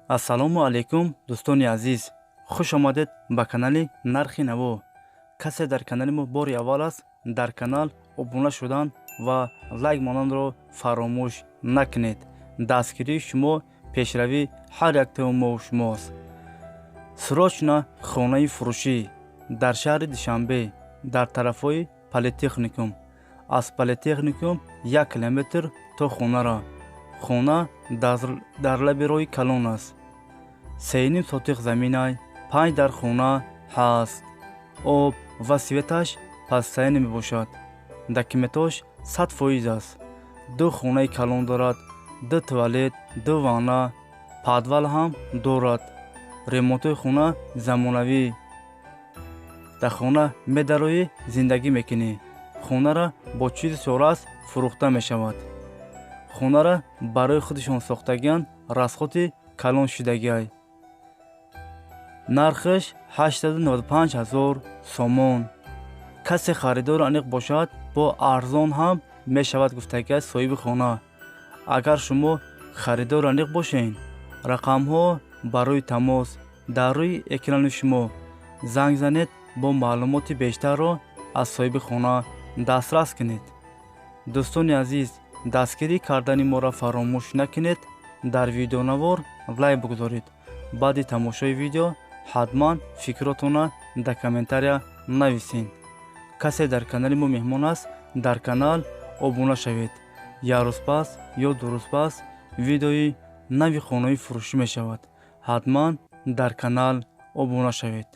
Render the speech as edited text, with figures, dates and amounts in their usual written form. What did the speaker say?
Ассалому алайкум, дӯстони азиз, хуш омадед ба канали Нархи наво. Касе дар канали мо бори аввал аст, дар канал обуна шудан ва лайк монданро фаромӯш накунед. Дастгирии шумо пешравии ҳар яктаи мо шумост. Срочно хонаи фурӯшӣ дар шаҳри Душанбе, дар тарафҳои Политехникум. Аз Политехникум 1 километр то хонара. Хона дар лаби роҳи калон аст. 3,5 сотих заминай, панҷ дар хона ҳаст. Об ва светаш постоянно мебошад. Документош 100% аст. Ду хонаи калон дорад, ду туалет, ду ванна, подвал ҳам дорад. Ремонтҳои хона замонавӣ. Дар хона медароӣ, зиндагӣ мекунӣ. Хонара бо чизи сораст фурӯхта мешавад. Хонара барои худашон сохтагианд, расходи калон шудагиай. Нархаш 895 ҳазор сомон. Касе харидору аниқ бошад, бо арзон ҳам мешавад, гуфтагиаст соҳиби хона. Агар шумо харидору аниқ бошед, рақамҳо барои тамос дар рӯи экрани шумо, занг занед, бо маълумоти бештарро аз соҳиби хона дастрас кунед. Дӯстони азиз, дастгирӣ кардани моро фаромӯш накунед. Дар видеонавор лайк бигузоред. Баъди тамошои видео ҳатман фикротонро дар комментария нависед. Касе дар канали мо меҳмон аст, дар канал обуна шавед. Як рӯз пас ё 2 рӯз пас видеои нави хонаҳои фурӯшӣ мешавад. Ҳатман дар канал обуна шавед.